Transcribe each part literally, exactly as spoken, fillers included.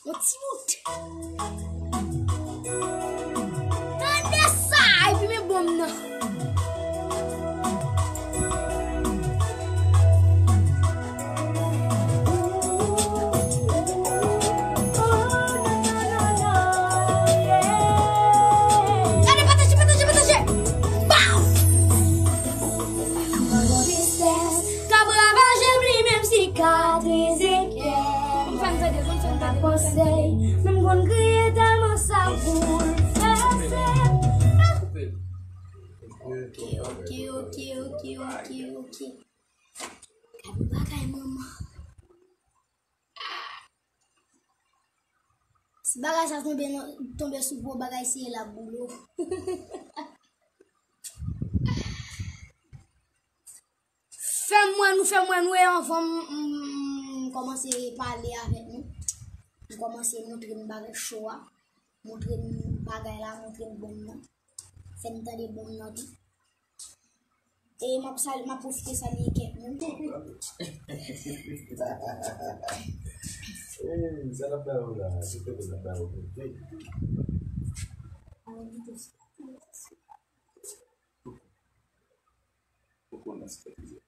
Yon ti bout. Tande sa, epi men bonm nan. Gade, pataje, pataje, pataje. Pow! K ap ravaje m li menm sikatris e kè. Konn fè m tande, konn fè m tande, konn fè m tande. Panse, menm konn kriye tèlman sa boulvèse. Ok, ok, ok, ok, ok, ok. Gade bagay manman. Si bagay sa tonbe nan, tonbe sou po, bagay serye la boule w. Fè m wè nou, fè m wè nou, e anvan m, m, m kòmanse pale avèk nou, m kòmanse montre nou bagay cho a, montre nou bagay la, montre nou bonm nan, fè m tande bonm nan tou. E m ap sal-, m ap pwofite salye kèk moun. Ey, sa n ap bay ou la? Se kote n ap bay ou kote? Ou konnen sa k rive.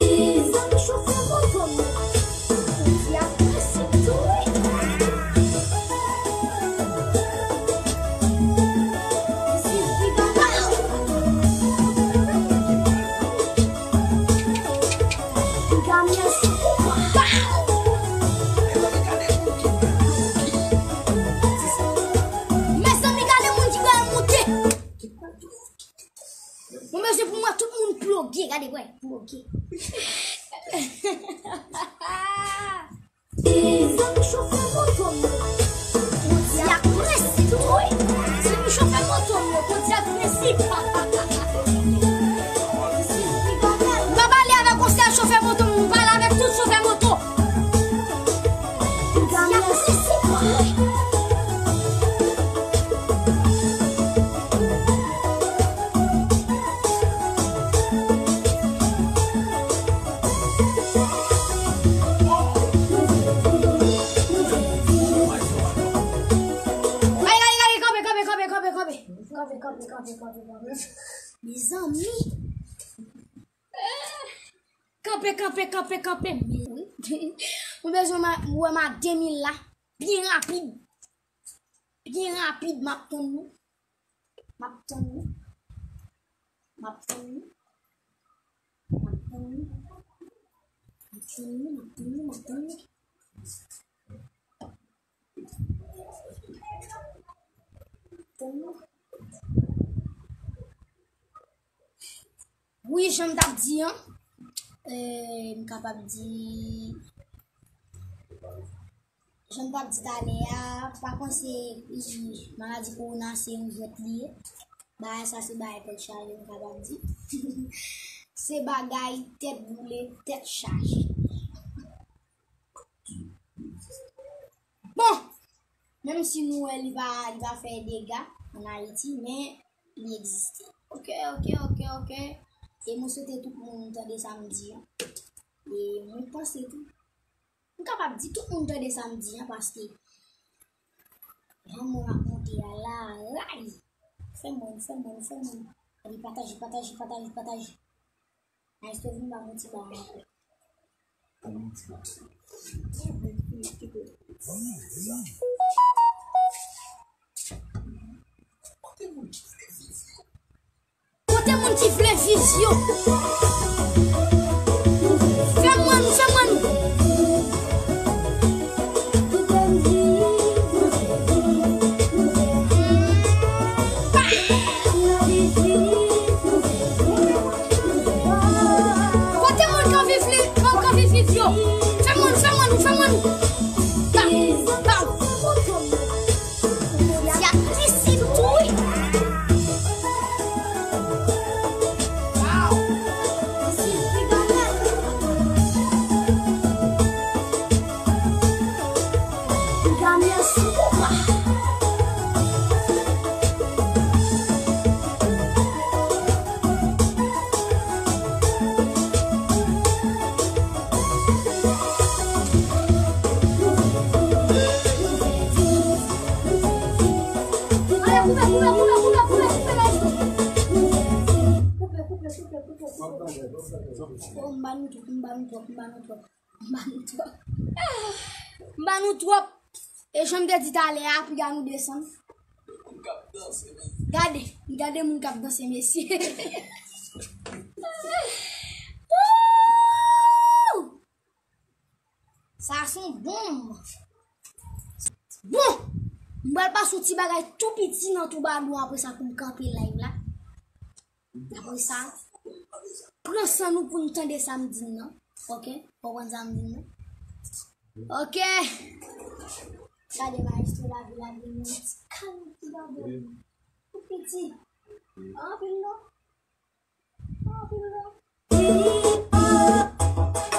Zanmi chofè moto m nan, kondi a prese tou wi. Sifi gata. Piga mwen sou koupa. Mezanmi, gade moun ki pral moute. Mwen bezwen pou mwen tout moun ploge, gade, wè, ploge. Zanmi chofè moto m yo, kondi a prensip tou wi. Zanmi chofè moto m yo, kondi a prensip. M pa pale avèk yon sèl chofè moto, m pale avèk tout chofè moto. Kondi a prensip. Ay, ay, ay, kanpe, kanpe, kanpe, kanpe, kanpe. Kanpe, kanpe, kanpe, kanpe, kanpe. Mezanmi. Kanpe, kanpe, kanpe, kanpe. Mwen bezwen ma-, wè madanm la. Byen rapid. Byen rapid, m ap tann nou. M ap tann nou. M ap tann nou. M ap tann nou. M ap tann nou, m ap tann nou, m ap tann nou. Tann nou. Wi, jan m t ap di an, eh, m kapab di, jan m t ap di talè a, pa panse, i, maladi kowona se yon jwèt li ye. Bagay sa se bagay tèt chaje, m kapab di. Se bagay tèt boule, tèt chaje. Bon, menm si nou wè li pa, li pa fè dega ann Ayiti, men li egziste. Ok, ok, ok, ok. E mwen swete tout moun tande sa m di an. E mwen panse tou, m kapab di tout moun tande sa m di an, paske jan mwen ap monte a la, ray! Fè mwen, fè mwen, fè mwen. Ann pataje, pataje, pataje, pataje. Maestro vin ba mwen ti ba ankò. Kote moun ki vle viv yo? Fè mwen nou, fè mwen nou. Kote moun k anvi viv, k anvi viv yo? Fè mwen, fè mwen, fè mwen. Ba, ba. Y ap pisi m tou wi. Wow. Piga mwen sou koupa. M ba nou twòp, m ba nou twòp, m ba nou twòp. M ba nou twòp. E jan m te di talè a, piga nou desann. Gade, gade moun k ap danse, mesye. Woo! Sa se yon bonm. Bon, m pral pase yon ti bagay tou piti nan toubadou apre sa pou m kanpe live la. Apre sa, pran san nou pou n tande sa m di n nan. Oke? Konprann sa m di n nan? Oke. Gade maestro la, vin la, vin yon ti kalm toubadou. Tou piti. Anpil non. Anpil non.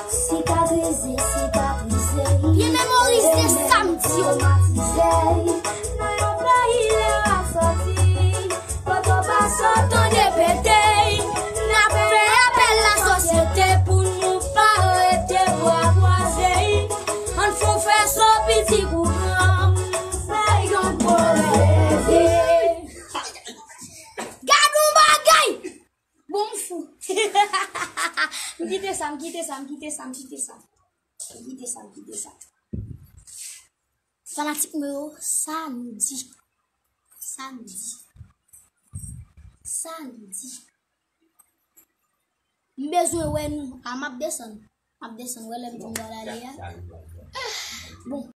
Sikatrize, sikatrize. Byen memorize sa m di yo. Nan yon peyi lè w ap sòti, kote w pa sot tande pete. N ap fè apèl lasosyete pou nou pa rete bra kwaze. Ann fè w fè so piti kou granm. Bay yon gwo leve. Gad yon bagay! Bon, m fou. M kite sa, m kite sa, m kite sa, m kite sa. M kite sa, m kite sa. Fanatik mwen yo, samdi. Samdi. Samdi. M bezwen wè nou. A, m ap desann. M ap desann. Wè lè m di m pral ale a. Bon.